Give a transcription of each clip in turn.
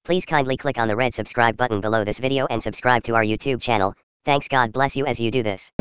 Please kindly click on the red subscribe button below this video and subscribe to our YouTube channel. Thanks, God bless you as you do this.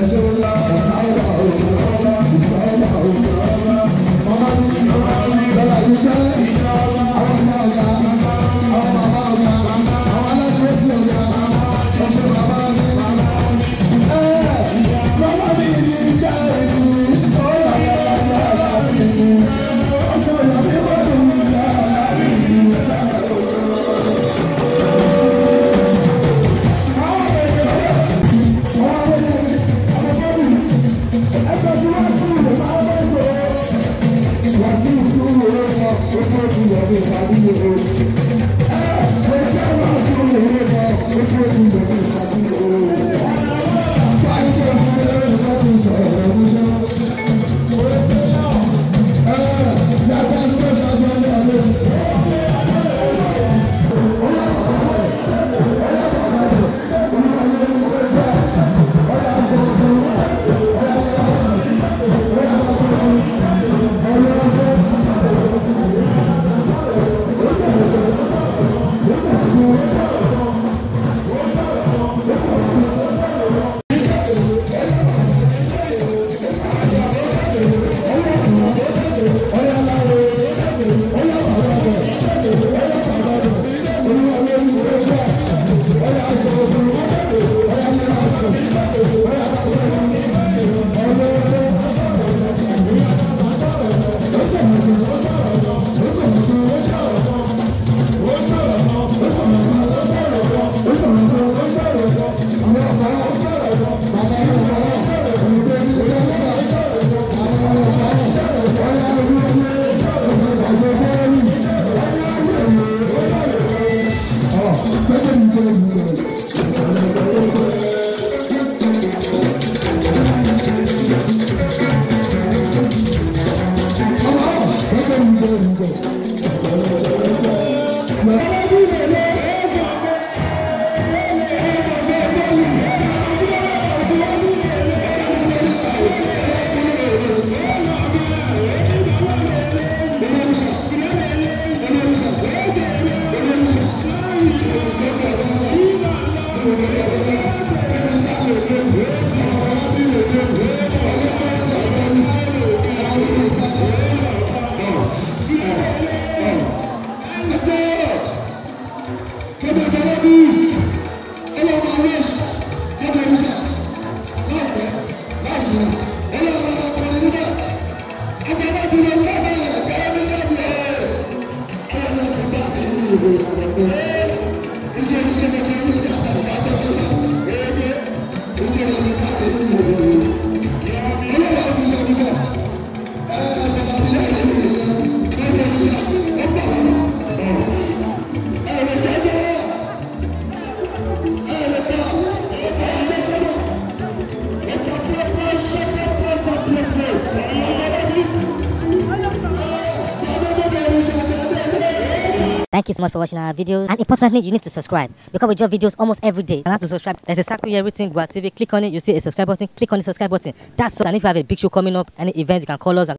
Thank you so much for watching our videos, and importantly, you need to subscribe because we drop videos almost every day. And how to subscribe? There's a circle here written Gboah TV. Click on it, you see a subscribe button. Click on the subscribe button. That's so. And if you have a big show coming up, any event, you can call us.